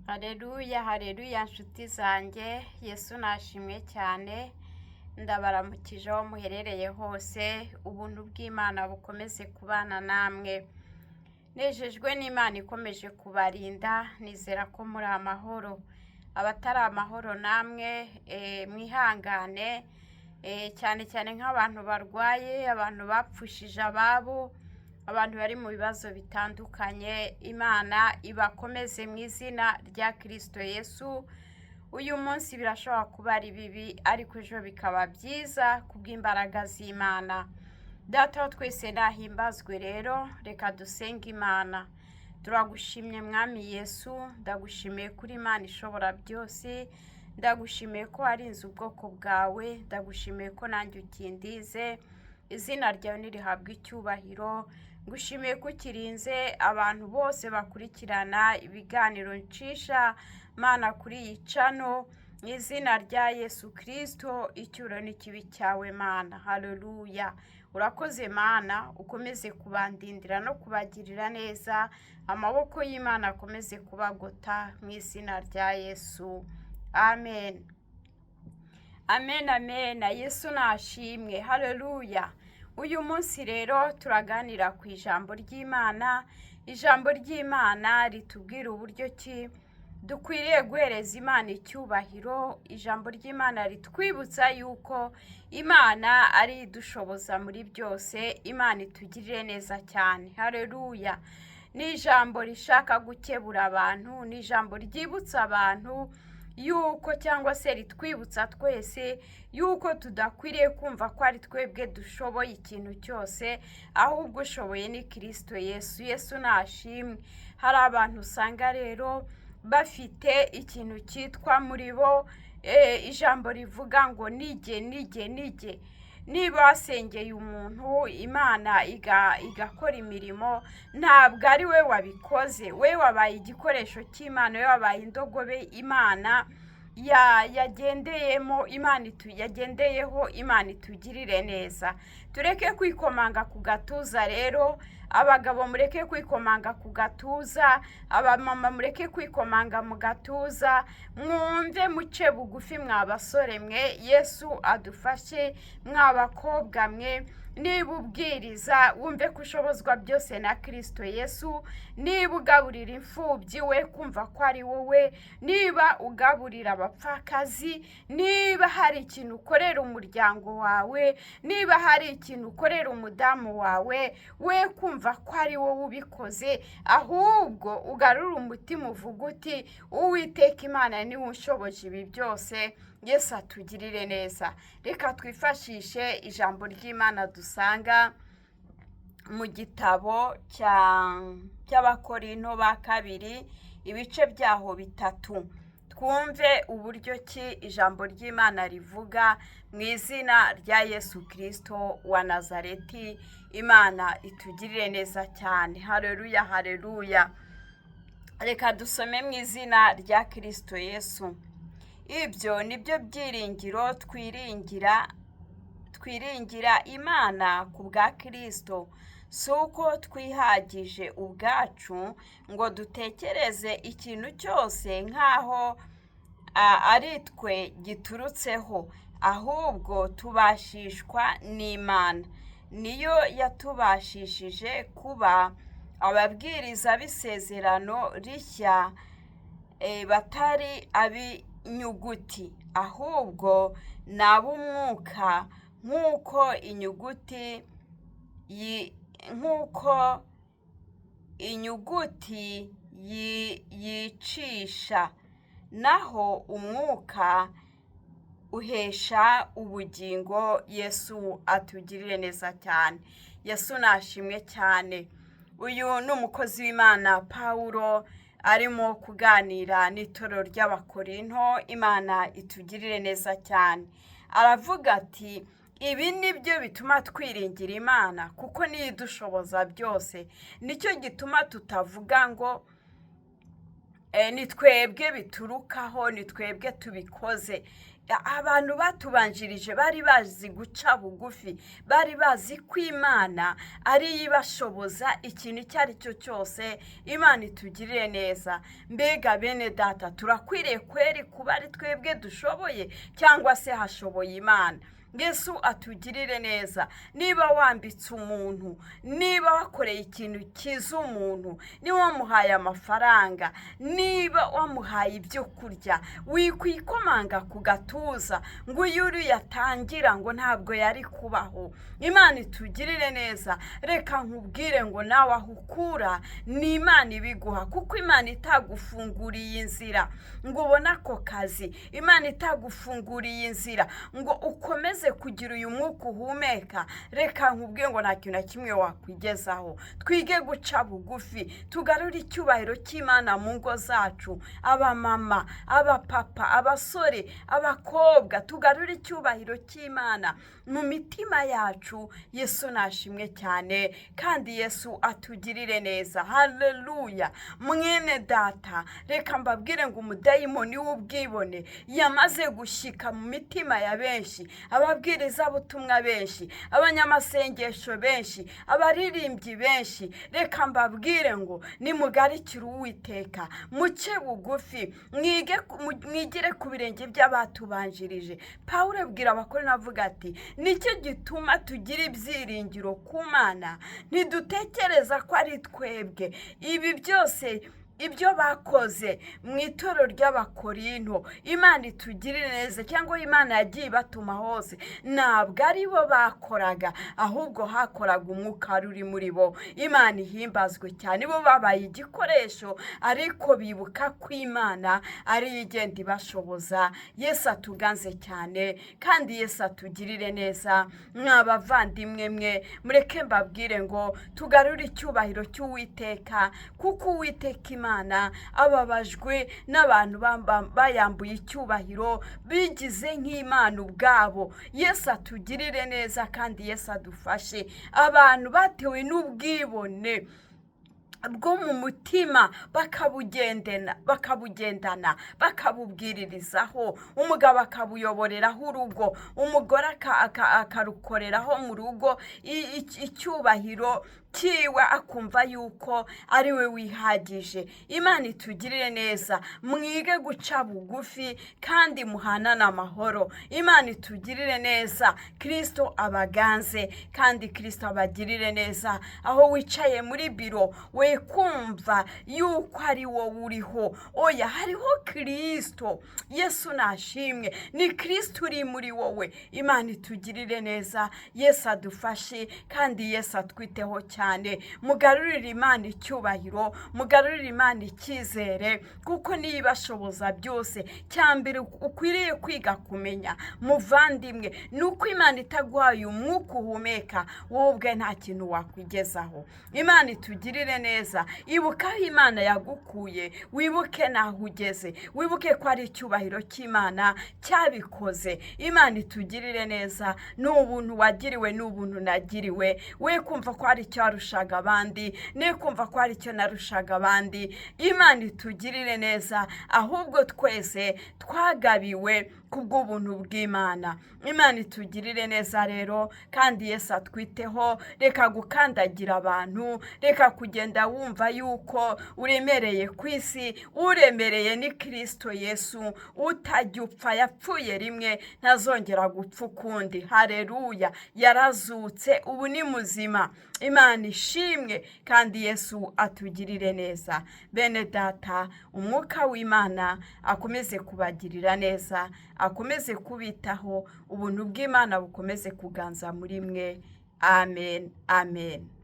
Hareruya, hareruya nshuti zanjye, Yesu nashimwe cyane, ndabaramukije aho muherereye hose, ubuntu bw'Imana bukomeze kubana namwe. Nejejwe n'Imana ikomeje kubarinda, nizera ko muri amahoro. Abatari amahoro namwe mwihangane, cyane cyane nk'abantu barwaye, abantu bapfushije ababo, abantu bari mu bibazo bitandukanye, Imana ibakomeze mu izina rya Kirisito Yesu. Uyu munsi birashobora kuba ari bibi, ariko ejo bikaba byiza kubw'imbaraga z'Imana. Data wa twese nahimbazwe rero, reka dusenge Imana. Turagushimye Mwami Yesu, ndagushimiye kuri Imana ishobora byose, ndagushimiye ko warinze ubwoko bwawe, ndagushimiye ko nanjye ukindize, izina ryawe nirihabwe icyubahiro, ngushimiye ko ukirinze abantu bose bakurikirana ibiganiro ncisha Mana kuri iyi cano, mu izina rya Yesu Kirisito, icyubahiro n'ikibi cyawe Mana, haleluya. Urakoze Mana, ukomeze kubandindira no kubagirira neza, amaboko y'Imana akomeze kubagota mu izina rya Yesu. Amen. Amen, amen. Yesu nashimwe. Haleluya. Uyu munsi rero turaganira ku ijambo ry'Imana. Ijambo ry'Imana ritubwira uburyo ki dukwiriye guhereza Imana icyubahiro. Ijambo ry'Imana ritwibutsa yuko Imana ari idushoboza muri byose. Imana itugirire neza cyane. Haleluya. Ni ijambo rishaka gukebura abantu, ni ijambo ryibutsa abantu yuko cyangwa se ritwibutsa twese yuko tudakwiriye kumva ko ari twebwe dushoboye ikintu cyose, ahubwo ushoboye ni Kirisito Yesu. Yesu nashimwe. Hari abantu usanga rero bafite ikintu cyitwa muri bo ijambo rivuga ngo nige nige nige. Niba wasengeye umuntu Imana igakora imirimo, ntabwo ari we wabikoze, we wabaye igikoresho cy'Imana, we wabaye indogobe Imana yagendeyemo, Imana yagendeyeho. Imana itugirire neza. Tureke kwikomanga ku gatuza rero, abagabo mureke kwikomanga ku gatuza, abamama mureke kwikomanga mu gatuza, mwumve muce bugufi mwa basore mwe, Yesu adufashe, mwa bakobwa mwe. Niba ubwiriza wumve ko ushobozwa byose na Kirisito Yesu, niba ugaburira imfubyi we kumva ko ari wowe, niba ugaburira abapfakazi, niba hari ikintu ukorera umuryango wawe, niba hari ikintu ukorera umudamu wawe, we kumva ko ari wowe ubikoze, ahubwo ugarure umutima uvuga uti Uwiteka Imana niwe unshoboje ibi byose. Yesu atugirire neza. Reka twifashishe ijambo ry'Imana dusanga mu gitabo cy'Abakorinto ba kabiri, ibice byaho 3, twumve uburyo ki ijambo ry'Imana rivuga mu izina rya Yesu Kirisito wa Nazareti. Imana itugirire neza cyane. Hareruya, hareruya. Reka dusome mu izina rya Kirisito Yesu. Ibyo ni byo byiringiro twiringira, twiringira Imana ku bwa Kirisito, si uko twihagije ubwacu ngo dutekereze ikintu cyose nk'aho ari twe giturutseho, ahubwo tubashishwa n'Imana. Niyo yatubashishije kuba ababwiriza b'isezerano rishya, batari ab'inyuguti, ahubwo ni ab'umwuka, nk'uko inyuguti yicisha, naho umwuka uhesha ubugingo. Yesu atugirire neza cyane. Yesu nashimwe cyane. Uyu ni umukozi w'Imana Pawulo arimo kuganira n'itorero ry'Abakorinto. Imana itugirire neza cyane. Aravuga ati ibi ni byo bituma twiringira Imana, kuko niyo idushoboza byose. Nicyo gituma tutavuga ngo ni twebwe biturukaho, ni twebwe tubikoze. Abantu batubanjirije bari bazi guca bugufi, bari bazi ko Imana ariyo ibashoboza ikintu icyo ari cyo cyose. Imana itugirire neza. Mbega bene data, turakwiriye kweri kuba ari twebwe dushoboye, cyangwa se hashoboye Imana? Yesu atugirire neza. Niba wambitse umuntu, niba wakoreye ikintu cyiza umuntu, niba wamuhaye amafaranga, niba wamuhaye ibyo kurya, wikwikomanga ku gatuza ngo uyu uriya atangira ngo ntabwo yari kubaho. Imana itugirire neza. Reka nkubwire ngo nawe aho ukura ni Imana ibiguha, kuko Imana itagufunguriye inzira ngo ubone ako kazi, Imana itagufunguriye inzira ngo ukomeze kugira uyu mwuka uhumeka, reka nkubwire ngo nta kintu na kimwe wakwigezaho. Twige guca bugufi, tugarure icyubahiro cy'Imana mu ngo zacu. Abamama, abapapa, abasore, abakobwa, tugarure icyubahiro cy'Imana mu mitima yacu. Yesu nashimwe cyane, kandi Yesu atugirire neza. Haleluya. Mwene data, reka mbabwire ngo umudayimoni w'ubwibone yamaze gushyika mu mitima ya benshi, ababwirizabutumwa benshi, abanyamasengesho benshi, abaririmbyi benshi. Reka mbabwire ngo nimugarikire Uwiteka, muce bugufi, mwigire ku birenge by'abatubanjirije. Pawulo abwira Abakorinto avuga ati: "Nicyo gituma tugira ibyiringiro ku Mana, ntidutekereza ko ari twebwe." Ibi byose ibyo bakoze mu itorero ry'Abakorinto, Imana itugirire neza, cyangwa Imana yagiye ibatuma hose, ntabwo ari bo bakoraga, ahubwo hakoraga umwuka wari uri muri bo. Imana ihimbazwe cyane. Bo babaye igikoresho, ariko bibuka ko Imana ariyo igenda ibashoboza. Yesu atuganze cyane, kandi Yesu atugirire neza. Mwa bavandimwe mwe, mureke mbabwire ngo tugarure icyubahiro cy'Uwiteka, kuko Uwiteka Imana ababajwe n'abantu bayambuye icyubahiro, bigize nk'Imana ubwabo. Yesu atugirire neza, kandi Yesu adufashe. Abantu batewe n'ubwibone bwo mu mutima bakabugendana, bakabubwiririzaho, umugabo akabuyoboreraho urugo, umugore akarukoreraho mu rugo icyubahiro cyiwe, akumva yuko ari we wihagije. Imana itugirire neza. Mwige guca bugufi kandi muhanane amahoro. Imana itugirire neza. Kirisito abaganze, kandi Kirisito abagirire neza. Aho wicaye muri biro, we kumva yuko ari wowe uriho. Oya, hariho Kirisito. Yesu nashimwe, ni Kirisito uri muri wowe. Imana itugirire neza. Yesu adufashe, kandi Yesu atwiteho cyane. Mugarurire Imana icyubahiro, mugarurire Imana icyizere, kuko niyo ibashoboza byose. Cya mbere ukwiriye kwiga kumenya, muvandimwe, ni uko Imana itaguhaye umwuka uhumeka, wowe ubwe nta kintu wakwigezaho. Imana itugirire neza. Ibuka aho Imana yagukuye, wibuke n'aho ugeze, wibuke ko ari icyubahiro cy'Imana cyabikoze. Imana itugirire neza. Ni ubuntu wagiriwe, ni ubuntu nagiriwe. We kumva ko hari icyo warushaga abandi, ne kumva ko hari icyo narushaga abandi. Imana itugirire neza. Ahubwo twese twagabiwe kubw'ubuntu bw'Imana. Imana itugirire neza rero, kandi Yesu atwiteho. Reka gukandagira abantu, reka kugenda wumva yuko uremereye ku isi. Uremereye ni Kirisito Yesu utajya upfa, yapfuye rimwe, ntazongera gupfa ukundi. Hareruya, yarazutse, ubu ni muzima. Imana ishimwe, kandi Yesu atugirire neza. Bene data, umwuka w'Imana akomeze kubagirira neza, akomeze kubitaho, ubuntu bw'Imana bukomeze kuganza muri mwe. Amen, amen.